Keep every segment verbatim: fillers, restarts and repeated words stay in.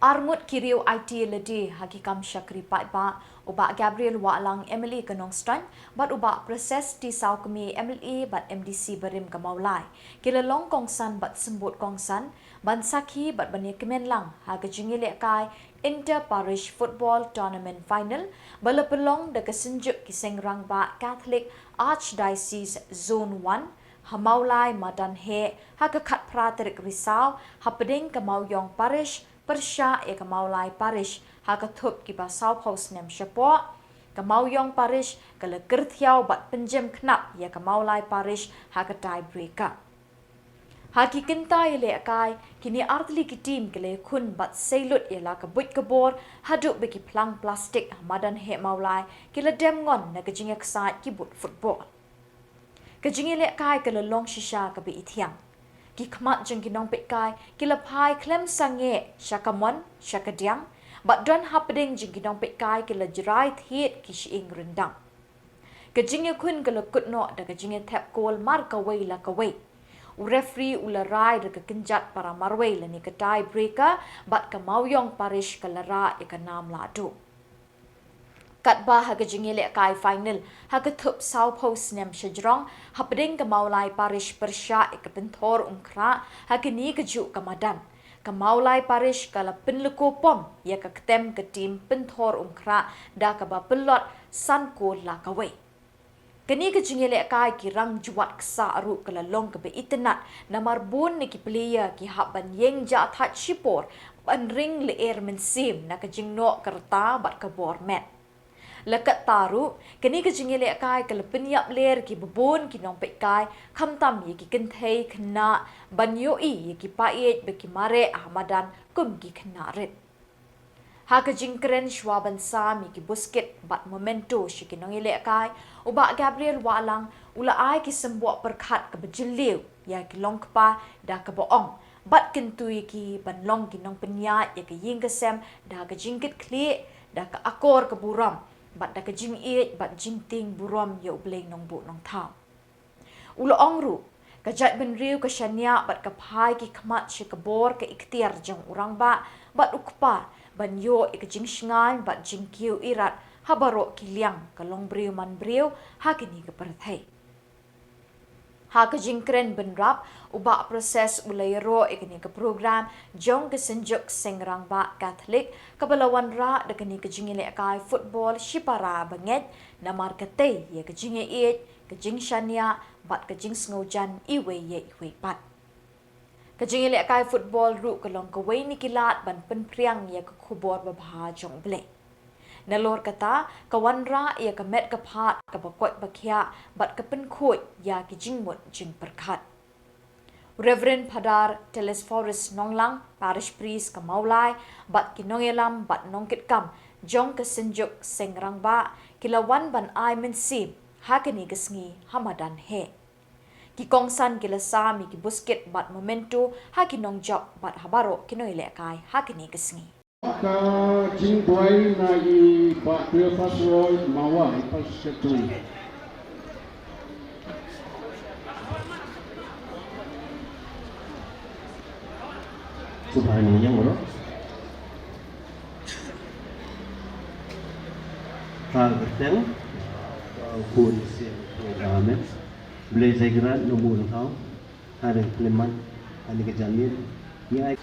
Arngut ki riew aiti lade ha ki kam shakri paidbah, u Bah Gabriel Wahlang, M L A ka Nongstoin, bad u Bah Precious T Sawkmie, M L A bad M D C barim ka Mawlai, ki la long kongsan bad symbud kongsan ban sakhi bad ban ïakmen lang ha ka jingïalehkai Inter Parish Football Tournament Final ba la pynlong da ka Synjuk ki Seng Rangbah Catholic Archdiocese Zone One ha Mawlai madan heh ha ka khatphra tarik Risaw hapdeng ka Mawiong Parish pyrshah ïa ka Mawlai Parish ha ka thup kiba sawphew snem shapoh. Ka Mawiong Parish ka la kyrthiaw bad pynjem khnap ïa ka Mawlai Parish ha ka tiebreaker. Ha ki kynta ïalehkai, kine artylli ki team ki la ïakhun bad seilut ïa la ka buit ka bor haduh ba ki phlang plastik ha madan heh Mawlai ki la dem ngon na ka jingïaksaid ki boot football. Ka jingïalehkai ka la long shisha kaba ithiang. Ki khmat jong ki nongpeitkai ki la phai khlem sangeh sha ka mon sha ka diang, bad don hapdeng jong ki nongpeitkai ki la jrai thied ki shyieng ryndang. Ka jingïakhun ka la kut noh da ka jingïathep kol mar kawei la kawei. U referee u la rai da ka kynjat para marwei lane ka tiebreaker, bad ka Mawiong Parish ka la rah ïa ka nam lahduh. Katba ha ka jingïalehkai final ha ka thup sawphew snem shajrong hapdeng ka Mawlai Parish pyrshah ïa ka Pynthor Umkhrah ha kane kajuh ka madan, ka Mawlai Parish ka la pynlyko pom ïa ka ktem ka team Pynthor Umkhrah da kaba pynlot san kol la kawei. Kane ka jingïalehkai ki rang jwat ksah ruh ka la long kaba itynnad namar bun na ki player ki hap ban ïeng jahthait shipor ban ring lyer mynsiem na ka jingnoh ka rta bad ka bor met. La katta ruh, kane ka jingïalehkai ka la pynïap ler kiba bun ki nongpeitkai, khamtam ïa ki kynthei khynnah, ban ïohi ïa ki paid ba ki mareh ha madan kum ki khynnah rit. Ha ka jingkren shuwa ban sam ïa ki buskit bad memento sha ki nongïalehkai, u Bah Gabriel Wahlang u la ai ki symboh pyrkhat kaba jylliew ïa ki longkpa da kaba ong, bad kyntu ïa ki ban long ki nongpynïaid ïa ka ïing ka sem da ka jingkitkhlieh, da ka akor ka burom, bad da ka jingïeit bad jingtieng burom ïa U Blei Nongbuh Nongthaw. U la ong ruh, ka jaitbynriew ka shaniah bad ka phai ki khmat sha ka bor ka iktiar jong u rangbah bad u kpa ban ïoh ïa ka jingshngaiñ bad jingkiew irat ha baroh ki liang ka longbriew manbriew ha kane ka pyrthei. Ha ka jingkren bynrap, u Bah Precious u la ïaroh ïa kane ka program jong ka Synjuk Seng Rangbah Catholic kaba la wanrah da kane ka jingïalehkai football shipara ba ngeit namar ka tei ïa ka jingïaieit, ka jingshaniah bad ka jingsngewjan iwei ïa iwei pat. Ka jingïalehkai football ruh ka long kawei na ki lad ban pynphriang ïa ka khubor babha jong U Blei. Nalor kata, ka wanrah ïa ka met ka phad kaba koit ba khiah bad ka pynkhuid ïa ki jingmut jingpyrkhat. Reverend Phadar Telesphorus Nonglang, Parish Priest ka Mawlai, bad ki nongïalam bad nongkitkam jong ka Synjuk Seng Rangbah ki la wan ban ai mynsiem ha kane ka sngi ha madan heh. Ki kongsan ki la sam ïa ki buskit bad memento ha ki nongjop bad ha baroh ki nongïalehkai ha kane ka sngi. Ka jingduwai na i Bah Cleophas Roy Mawar, i Parish Secretary. Sngewbha ïa ngi ïeng baroh. Ha ka kyrteng U Khun, U Ïing, U Blei Trai. Amen. Blei Trai Kynrad Nongbuh Nongthaw, ha ka khyllipmat, ha kane ka janmiet, ngi ai.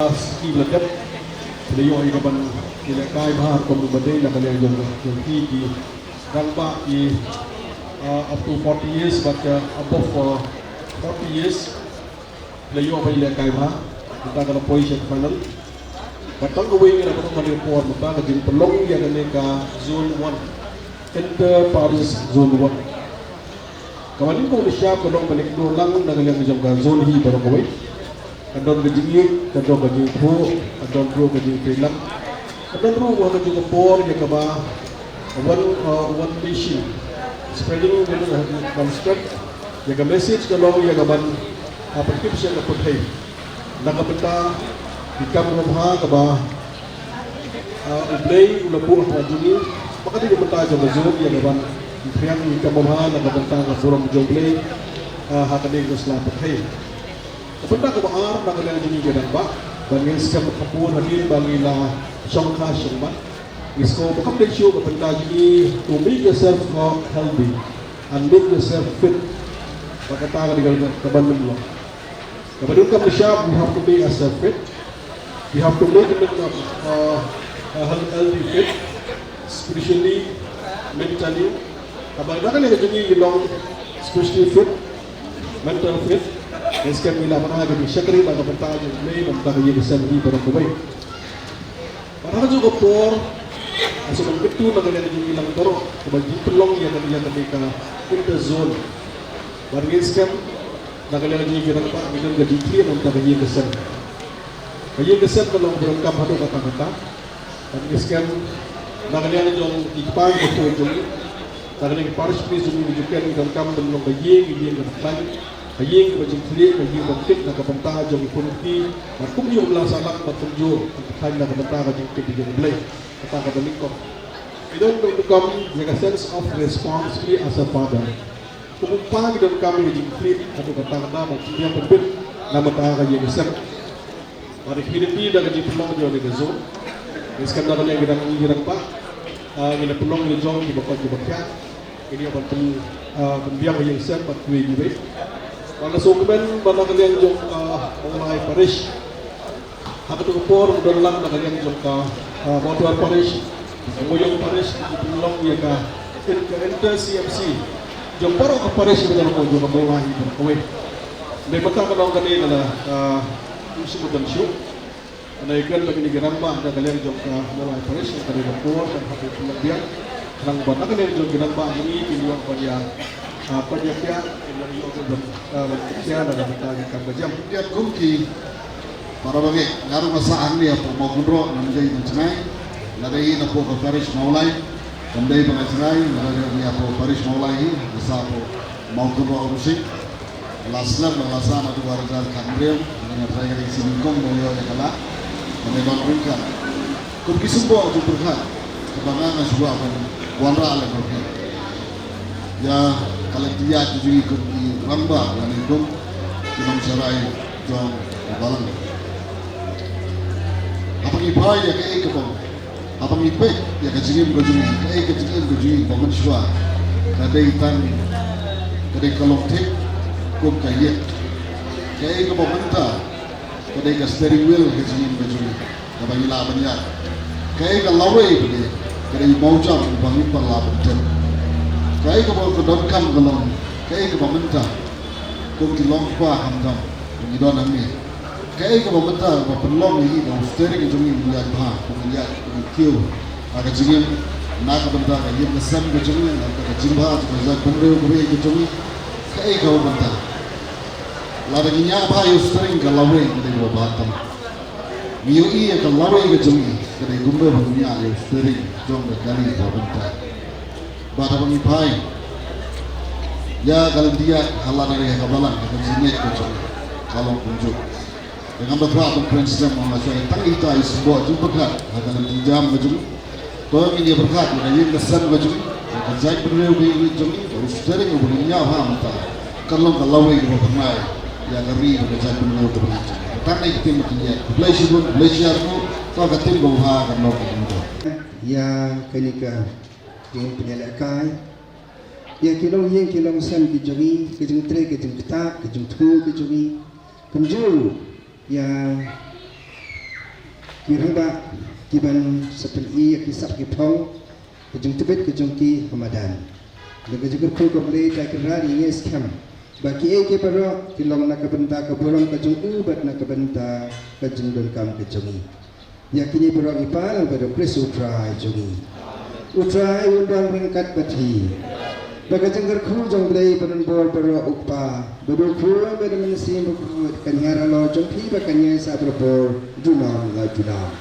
Ki la dep, ki la ïoh ïa ka ban ïalehkai bha kum ba dei na ka liang jong jong ki ki rangbah ki, uh, up to forty years, but, uh, above, uh, forty years. Ki la ïoh ban ïalehkai bha. Mynta ka la poi sha final. Bad tang kawei ngi la pynlong ha kane ka por, mynta ka jingpynlong ïa kane ka zone one, inter parish zone one. Kaba nyngkong nyngshap ka long ba leh kynduh lang na ka liang jong ka zone hi baroh kawei. Ka don ka jingïeit, ka don ka jingthoh, ka don ruh ka jingpynlong. Ka don ruh ha kajuh ka por ïa kaba one, uh, one nation, spreading the, uh, construct, ïa ka message ka long ïa ka ban, uh, pyntip sha ka pyrthei na ka bynta ki kam kaba bha kaba, uh, U Blei u la buh ha jong ngi. Ba ka dei ka bynta jong ka zone ïa ka ban pynphriang ki kam kaba bha na ka bynta ka burom jong U Blei, uh, ha kane ka sla pyrthei. Ka bynta kaba ar na ka liang jong ngi ki rangbah, ba ngin skhem ha ka por hadien ba ngi la shongkha shongman. Ngi sngewbha ba kam dei shuh ka bynta jong ngi to make yourself, uh, healthy and make yourself fit. Ba kata ka dei ka, ka ban ym long. Kaba donkam nyngshap, we have to make ourselves fit. We have to make it, uh, uh, health-, healthy, fit, spiritually, mentally. Haba na ka liang jong ngi ngi long spiritually fit, mental fit, ngi skhem ngi la ban ai ka jingshakri na ka bynta jong U Blei, na ka bynta ka ïing ka sem hi baroh kawei. Bad ha kajuh ka por, nga sngewbha ban kyntu na ka liang jong ngi lang baroh, kaba jingpynlong ïa ka, ïa kane ka inter zone. Bad ngi skhem na ka liang jong ngi ki rangbah ngi don ka jingkit na ka bynta ka ïing ka sem. Ka ïing ka sem ka long kaba donkam haduh katta katta. Bad ngi skhem na ka liang jong ki kpa ki kpa jong ngi, na ka liang ki parish priest jong ngi, ki ju kren, ngi donkam ban long ka ïing, ka ïing kaba khlaiñ, ka ïing kaba jingkit, ka ïing kaba kit na ka bynta jong ki khun ki kti. Bad kumjuh ym lah sahlak, bad kumjuh ban khlaiñ na ka bynta ka jingkit jong U Blei. Kata kaba nyngkong. Ngi don ruh donkam ïa ka sense of responsibility as a father. Kum u kpa ngi donkam ïa ka jingkit haduh katta katta, bad jingpynbit na ka bynta ka ïing ka sem. Bad ngi kyrpad da ka jingpynlong jong kane ka zone. Ngi skhem na ka liang jong ngi ki rangbah, ah, ngi la pynlong ïa la jong kiba koit kiba khiah. Ngi ïoh ban pyn, ah, pynbiang ïa ka sem bad kiwei kiwei. Bad nga sngewkmen ba na ka liang jong, ah, Mawlai Parish, ha kato ka por don lang na ka liang jong ka, ah, Mawtawar Parish, Mawïong Parish, ki pynlong ïa ka, in-, ka inter C M C jong baroh ka parish, ka jong ka Mawlai hi baroh kawei. Dei mynta ka long kane ka la, ah, um shu don shuh. Nga ïakren bad kine ki rangbah na ka liang jong ka Mawlai Parish, ka dei ka por, ka hap ïa biang. Khnang ba na ka liang jong ki rangbah ngi kin ïoh ban ïa, ah, ban ïa pdiang, kin ïoh ban, ah, ban pdiang na ka bynta ki kam ka jam. Ïa kum ki para bangeit, nga ruh nga sah hangne hapoh Mawkynroh, ngam dei na jngai, nga dei napoh ka Parish Mawlai, kam dei ba nga jngai, nga dei napoh Parish Mawlai hi, nga sah hapoh Mawkynroh Umsing. La slem, la sah naduh ar hajar khathynriew, nga trai ka dei sien nyngkong ba ïoh ïa ka lad, nga dei ban ryngkat. Kum ki symboh jingpyrkhat kaba nga nga shu kwah ban wanrah lem bad phi. Ïa ka lynti ïaid jong ngi kum ki rangbah lane kum ki nongsharai jong ka balang. Haba ngi phai ïa kaei kaba, haba ngi peit ïa ka jingim ka jong ngi, kaei ka jingim ka jong ngi ba mynshuwa ka dei tang, ka dei ka long thik kum ka ïit. Kaei kaba mynta ka dei ka steering wheel ka jingim ka jong ngi. Kaba ngi lah ban ïaid. Kaei ka lawei ba dei, ka dei mawjam ba ngim pat lah ban tip. Kaei kaba ka donkam ka long, kaei kaba mynta kum ki longkpa khamtam ba ngi don hangne. Kaei kaba mynta ba pynlong ïa ngi ba u steering jong ngi un ïaid bha, un ïaid, un kiew ha ka jingim, na ka bynta ka ïing ka sem ka jong ngi, na ka jingbha jong ka jaitbynriew kawei ka jong ngi. Kaei kaba mynta. Lada ngi ñiah bha ïa u steering ka lawei ka dei kaba bha tam. Ngi ïohi ïa ka lawei ka jong ngi ka dei kumno ba ngi ñiah ïa u steering jong ka kali kaba mynta. Bad haba ngi phai ïa ka lynti ïaid ha lade ha ka balang, ha ka jingngeit ka jong ngi ka long kumjuh. Te ngam da kwah ban kren slem, nga shu ai tang ita i symboh jingpyrkhat ha ka lynti jam ka jong ngi. To ngin ïa pyrkhat ïa ka ïing ka sem ka jong ngi, ïa ka jaitbynriew ka jong ngi, ba u steering uba ngin ñiah bha mynta kan long ka lawei kaba pynlong ïa ka ri bad ka jaitbynriew kaba ngi jong ngi. Tang ïa ka ktien ba ngi ïa. Khublei shibun, khublei shihajar nguh. To ka ktien kaba bha kan long kaba bha. Ïa kane ka jingpynïalehkai ïa ki longïing ki longsem ki jong ngi, ka jingtrei ka jingktah, ka jingthmu ka jong ngi. Kumjuh ïa Ki rangbah ki ban sa pyni ïa ki sap ki phong, ka jingtbit ka jong ki ha madan. Ngi ka jingkyrkhu ko Blei, ta ki rat ngi skhem ba ki ei ki baroh ki long na ka bynta ka burom ka jong u bad na ka bynta ka jingdonkam ka jong ngi. Ïa kine baroh ngi pan bad U Khrist U Trai jong ngi. U Trai un don ryngkat bad phi. Ba ka jingkyrkhu jong Blei ba don bor baroh U Kpa, bad U Khun bad U Mynsiem Bakhuid kan ïarap halor jong phi ba kan ïaisah barabor junom la junom.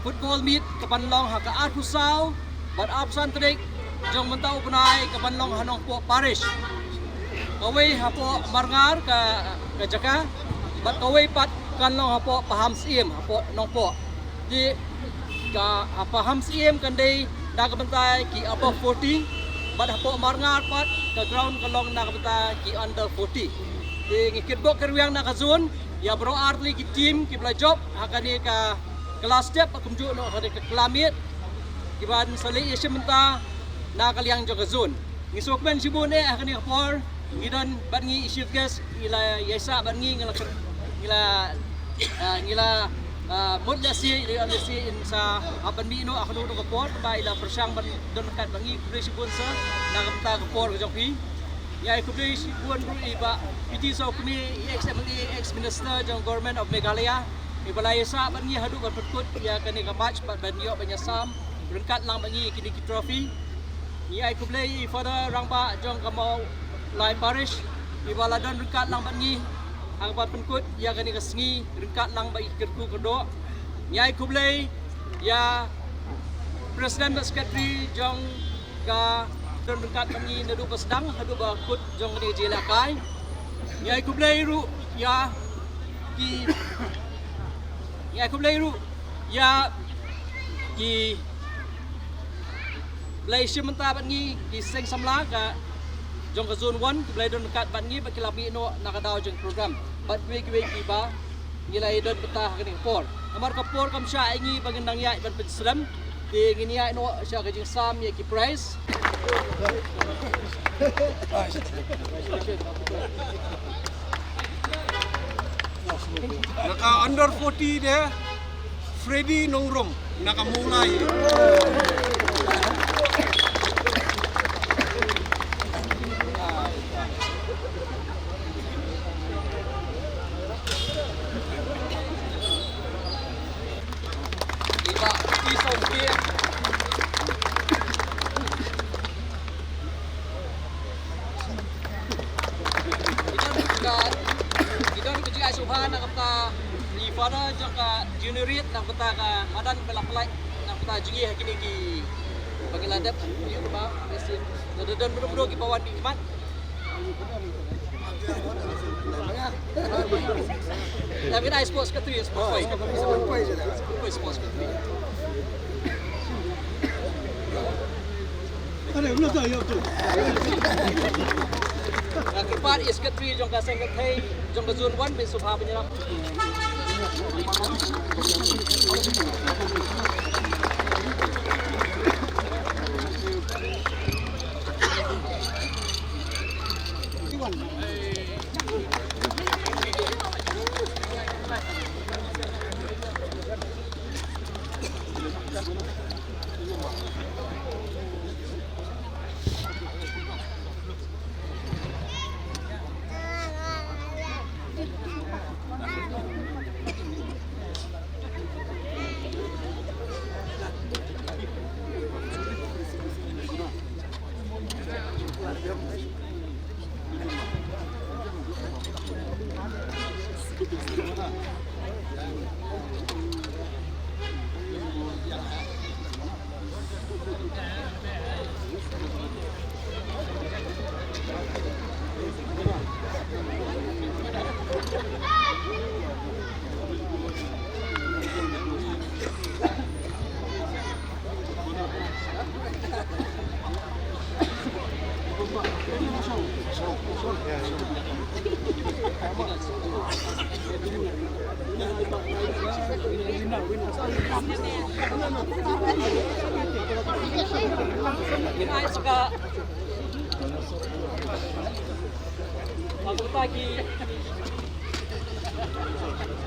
Football meet ka ban long ha ka arphew saw bad arphew san tarik jong mynta u bnai, ka ban long ha Nongpoh Parish. Kawei hapoh Marngar ka, ka jaka, bad kawei pat kan long hapoh Pahamsyiem, hapoh Nongpoh. Te ka, ha Pahamsyiem kan dei na ka bynta ki above forty, bad hapoh Marngar pat ka ground ka long na ka bynta ki under forty. Te ngi kitbok kyrwiang na ka zone ïa baroh artylli ki team kiba la jop ha kane ka, ka last step, kumjuh noh ha kane ka club meet, ki ban sa leit ïashim bynta na ka liang jong ka zone. Ngi sngewkmen shibun eh ha kane ka por ngi don bad ngi i chief guest, i la ïaisah bad ngi, ngi la, ngi la, ah, ngi la, ah, mut lehse, i la lehse in sa hap ban mih noh ha kano kano ka por, ba i la pyrshang ban don ryngkat bad ngi. Khublei shibun sir na ka bynta ka por ka jong phi. Ngi ai khublei shibun ruh i Bah P T Sawkmie, i ex M L A, ex minister jong Government of Meghalaya, iba la ïaisah bad ngi haduh ban pynkut ïa kane ka match bad ban ïoh ban ïasam ryngkat lang bad ngi ïa kine ki trophy. Ngi ai khublei i Father Rangbah jong ka Mawlai Parish, iba la don ryngkat lang bad ngi ha kaba pynkut ïa kane ka sngi ryngkat lang bad i kyrkhu kyrdoh. Ngi ai khublei ïa President bad Secretary jong ka don ryngkat bad ngi naduh ba sdang haduh ba kut jong kane ka jingïalehkai. Ngi ai khublei ruh ïa ki, ngi ai khublei ruh ïa ki ba la ïashim bynta bad ngi, ki seng samla ka jong ka zone one kiba la don ryngkat bad ngi bad ki la mih noh na ka daw jong ka program. Bad kiwei kiwei kiba ngi la ïadon bynta ha kane ka por. Namar ka por kam shah ïa ngi ba ngin nang ïaid ban pynslem. Te ngin ïaid noh sha ka jingsam ïa ki prize. Na ka under forty de Freddy Nongrum na ka Mawlai. Iba, i song pia. Ki don ka, ki don ka jingai sngewbha na ka bynta i father jong ka junior rit, na ka bynta ka madan ba la pynlait na ka bynta jong ngi ha kine ki Ba ngi la dep ïa u ba, lada don bro bro kiba wan mih khmat. Lada ngi ai sports secretary, sports boy. Sports boy, sports secretary. Nga kyrpad ïa secretary jong ka seng kynthei jong ka zone one, ba sngewbha ban ïarap.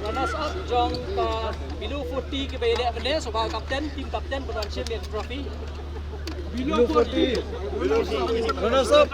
Runners up jong ka below forty kiba ïaleh mynne, sngewbha u captain, team captain, ban wan shim ïa ka trophy. Below forty. Runners up.